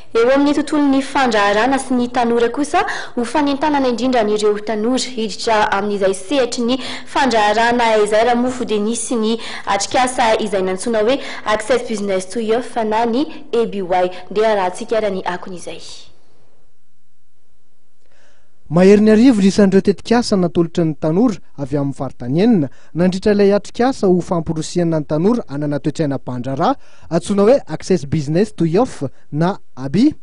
Eo amin'ny tontolon'ny fandraharahana sy ny tanora kosa, ho fanentanana indrindra an'ireo tanora hiditra amin'izay sehatry ny fandraharahana izay raha mofo dia nisy ny atrikasa izay nantsoina hoe Access Business to Youth na ny ABY. Ndeha arahantsika ary ny akon'izay. Maherin'ny arivo ny isan'ireo tetikasa natolotry ny tanora avy amin'ny faritany enina nandritra ilay atrikasa ho famporisihana ny tanora hanana toe-tsaina mpandraharaha antsoina hoe Access Business to Youth na ABY,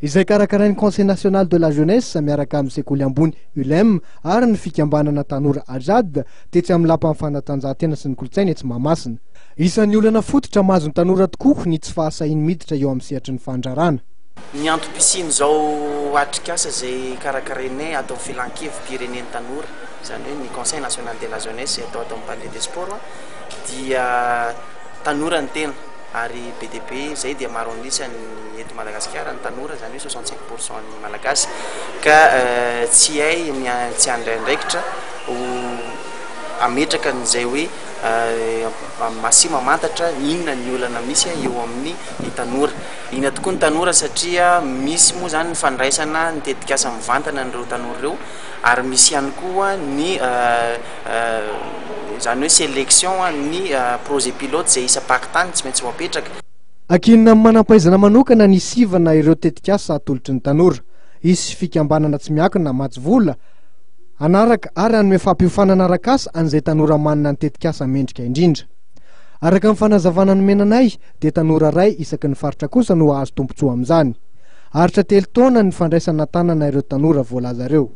izay karakarain'ny Conseil National de la Jeunesse miaraka amin'ny sekoly ambony ULEM ary ny fikambanana tanora AJAD tetsy amin'ny Lapan'ny Fanatanjahantena sy ny Kolontsaina etsy Mahamasina. Isan'ny olana fototra mahazo ny tanora tokoa ny tsy fahasahiany miditra eo amin'ny sehatry ny fandrarana. Ny antom-pisian'izao atrikasa izay karakarainay ato amin'ny Filankevi-pirenen'ny tanora, izany hoe ny Conseil National de la Jeunesse izay atao ato amin'ny Palais des Sports dia tanora ny tena ary be dia be izay dia maro an'isa ny eto Madagasikara ny tanora izany hoe 65 pourcent ny Malagasy ka tsy hay ny tsy handray andraikitra ho hametraka an'izay hoe masia mamantatra inona ny olana misy eo amin'ny ny tanora. Liana tokoa ny tanora satria misy moa izany ny fandraisana ny tetikasa mivantana an'ireo tanora ireo ary misy ihany koa ny izany hoe sélection ny projet pilote izay isam-paritany tsy maintsy ho apetraka. Ankinina amin'ny manam-pahaizana manokana ny sivana ireo tetikasa atolotry ny tanora. Hisy fikambanana tsy miankina hamatsy vola, hanaraka ary hanome fampiofanana arak'asa an'izay tanora manana ny tetikasa mendrika indrindra. Araka ny fanazavana nomena anay dia tanora iray isaky ny faritra kosa no hahazo tombontsoa amin'izany. Haharitra telo taona ny fandraisana an-tanana ireo tanora voalaza ireo.